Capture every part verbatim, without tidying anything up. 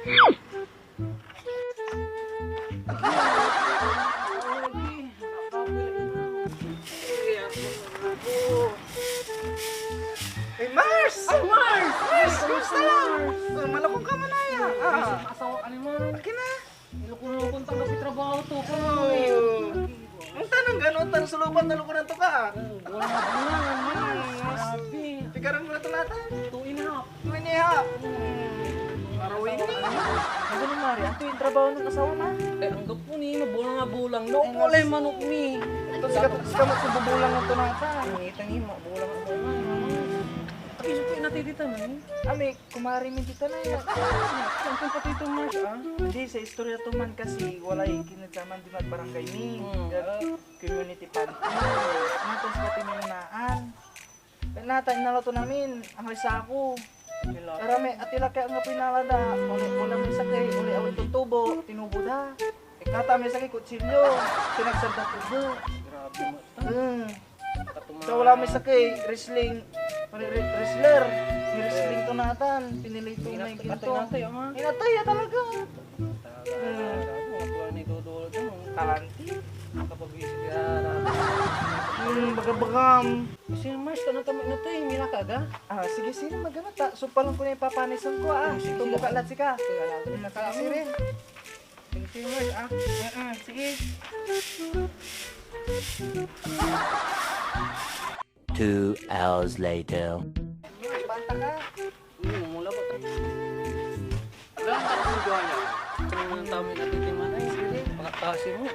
Hey, Mars! Ay, Mars! Mars, kumusta lang? Mars! Oh, malakong ka man aya. Ah. Asawa ka ni Mars. Akin na. Ilukon-lukon tan kapitrabaho to. Oh. Ang tanong gano'n, tan sulupan, nalukuran to ka. Oh, wala na bulan, Mars. Grabe. Pigaran mo na to natan? Two and a half. Two and a half. Araw ini. Ano, Mari? Anto yung trabaho ng asawa na? Eh, ang gapo ni, mabulang a bulang. Ay, Naupo lay manok mi. Ito, sikat, sikat mo sa bubulang na to natan. Ang ngita ni, mabulang a bulang. Aki, suki na titita na ni. Ami, kumari mi tita na ya. Ang pati itong Mars, ah. Hindi, sa istorya to man kasi, walay kinadsaman dimad barangay mi. Hmm. Community pantry. Natas pati may naan. Natan, inala to namin, angay sako. Aramay, atila kay anggapoy nala da. Wala, wala may sakey, wala awit to tubo, tinubo da. Ikata may sakey, kutsilyo, sinagsag da tubo. Grabe mo. Hmm. Sa wala may sakey, wrestling, re-, re-, wrestler. May wrestling to natan, pinili to may ginto. Inatay, ama. Inatay, ya talaga. Talaga, mga buwan na idudulot mo. Talanti. Nakapag-visit ka na. Hmm, bagabagam. Sino Mars ka na tama na to eh? Mila ka aga? Ah, sige, sige, magana ta. Sumpalan ko na yung papanison ko, ah. Hmm, sige, sige. Tumbuka lahat sika. Sige, sige, sige. Sige, sige, Mars, ah. Mm-mm, sige. Two hours later. Banta ka. Hmm, mula pa to. Wala ang tapos ng gawa niya. Ang tama yung natitingan ay, sige, pakatasi mo.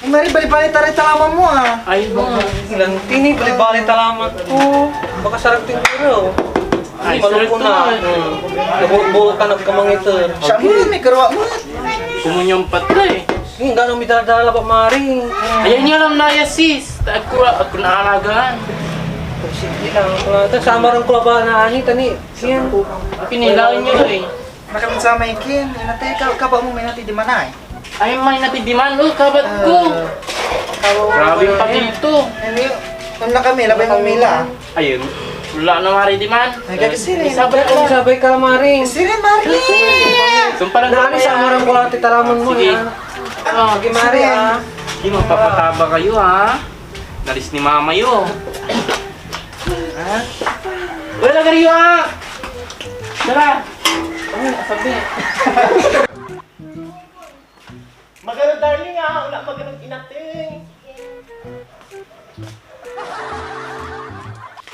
Ay, Mari, bali-bali taray talaman mo, ah. Ay, ba? Ilang tini, bali-bali talaman ko. Baka sarag tingkuro. Ay, malungkot na. Hmm. Nabubuo ka, nagkamangiter. Siya mo, may karawa mo. Kumunyon patay. Hindi, gano'n may dala-dala pa, Mari. Ayan niya lang na ya, sis. Ako, ako naalagaan. Sige lang. Wala, ta, samaran ko ba na ani, tani? Yan. Pinilaw niyo eh. Makamit sa may kin, inatay ka, kaba mo may natay di manay. Ay, may natay di man, oh, kabat ko. Ah, kaba mo. Grabe pa dito. Ano yun? Ano na kami, labay mo mila. Ayun. Wala na, Mari, di man. Ay, kasi sila, sabay ka, sabay ka, Mari. Sila, Mari. Sumpal na. Nami sa amarang ko lang titaraman mo, sige. Ah, sige, Mari, ah. Sige, magpapataba kayo, ha? Nalis ni mama yo. Ha? Wala ka rin, ha? Tara. Ay, sabi. Magano, darling, ah, wala magano inateng.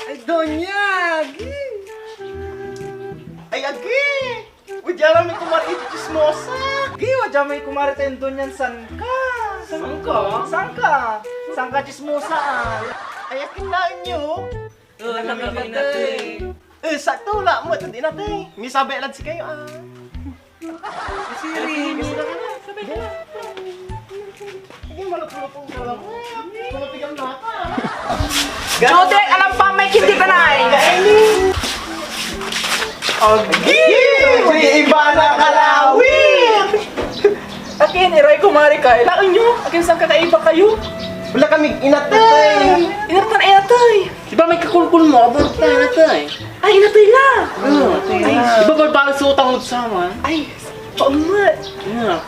Ay, Donya! Agi! Ay, agi! Wadya ra may kumari iti chismosa! Agi, wadya may kumari tayon Donyan sangka! Sangka? Sangka! Sangka chismosa, ah! Ay, akin na inyo! Wala kami inateng. Eh, sakto, wala mo, ito din natin. May sabay lad si kayo, ah. Sige, malupulupong ka lang. Malupigam na ka. Jodek, alam pa may hindi ka na eh. Agi! May iba na kalawit! Akin, iray kumari ka. Laon nyo, akin saan kakaiba kayo? Wala kami inatay. Inatan, inatay. Di ba may kakulkul mo? Abot na, inatay. Ay, inatay la. Oo. Ay, di ba balbalos sa utang mo sa amin? Ay, paumat. Yeah.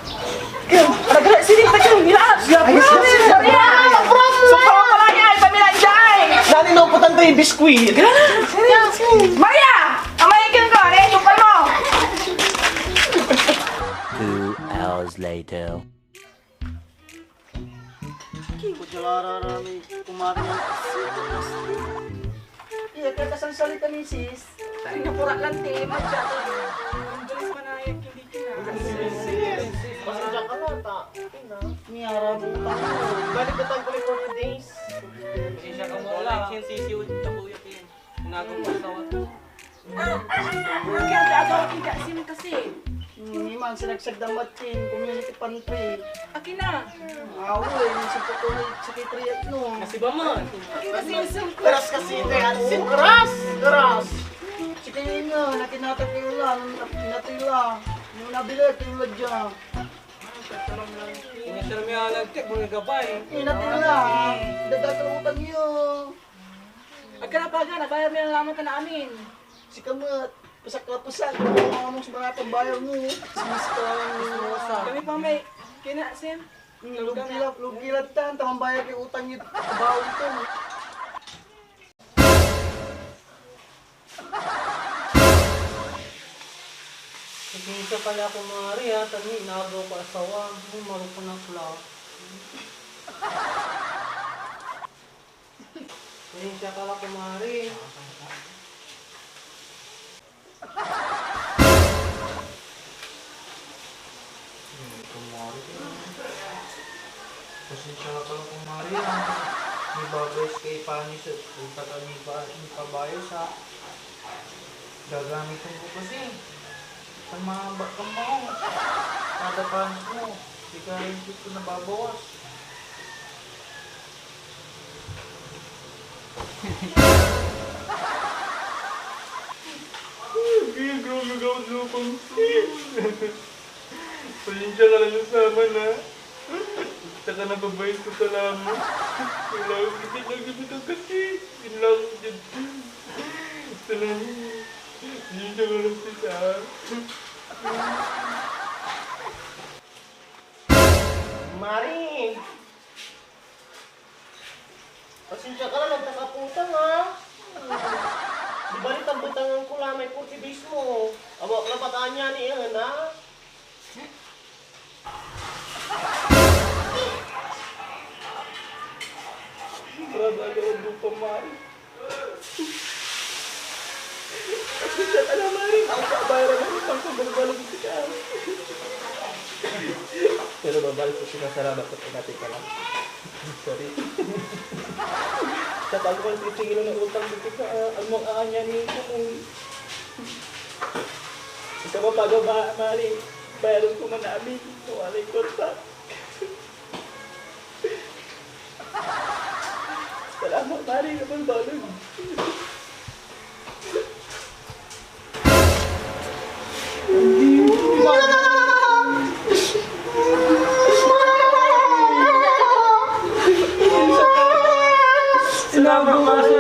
Kaya, tagra, sining tagra, mila. Ay, promise. Maria, promise. So, parang pala niya, ay, pamilya niya, ay. Nani, nauputan to yung biskwit. Gana, sining, sining. Maria, amay ikin ko, ano yung tukal mo? Two hours later. Kutsara ra may kumari. Iya, kaya kasan salita ni sis? Ay, napura lang, te. Masyado. Ang galing manayag, hindi ka na. Pasensya ka na, ta. Ina. Miyara mo tayo. Balik ko tayo ulit for two days. Pasensya ka muna. Wala, sisiw, tabuyak yun. Nagong asawa to. Kaya ate, agaw akin ka, sino kasi? Hmm, iman, sinagsag da matin, community pantry. Akin na. Awo, eh, yung sa patuloy, secretary at no. Kasi ba man? Akin kasi yung sungkot. Keras kasi ito yan. Keras! Keras! Sige nga, nakinata kayo lang, natila. Yung nabili, kayo lang dyan. Ini sir, may alag, tek, mga gabay. Inatila, dadatalutan nyo. Karapagan, nabayar mi ang laman tan amin. Sika met, pesak-pesak, ano mo sa mga pambayar mo? Dismiss ka lang, dismiss ka. Kami pa may kina, Sim. Hmm, lugi la, lugi la tan, ta mambayar kay utang ed trabaho to. Pasensya ka la, kumare, ha, ta nia inagaw ko asawa. Ay, marupon ak la. Pasensya ka la, kumare. Hmm, kumare. Pasensya ka la, kumare, ah. Nibabayos kay Pani so utang a niba-, nipabayos, ah. Gagamitan ko kasi. Sa mga ba-, kamaw. Kada panos mo, di ka rin ko nababawas. Ay, grabe ka, lupang. Pasensya ka na sa amin, ha? Saka nababayos ko, salamat. Kailangan ko din lagi dito kasi. Kailangan ko din. Salamat. Pasensya ka na, sis, ha? Mari! Pasensya ka na, nagtakaputang, ha? Di ba nitambutangan ko la may Portuguese mo? Awak na pakaanya ni, ha? Brad, ano, ano pa, Mari? Pasensya ka na, Mari. Ang kabayaran ng utang ko, babalik ko ka. Pero babalik ko sika, salamat ko, pagkati ka lang. Sorry. Sa pagkuhan ko, itingin na utang ko ka, ah, ang mga aanyan ko, kung ikaw pa, Mari, bayaran ko man amin, kung alay kwarta. Salamat, Mari, kapag balon. Salamat, Mari.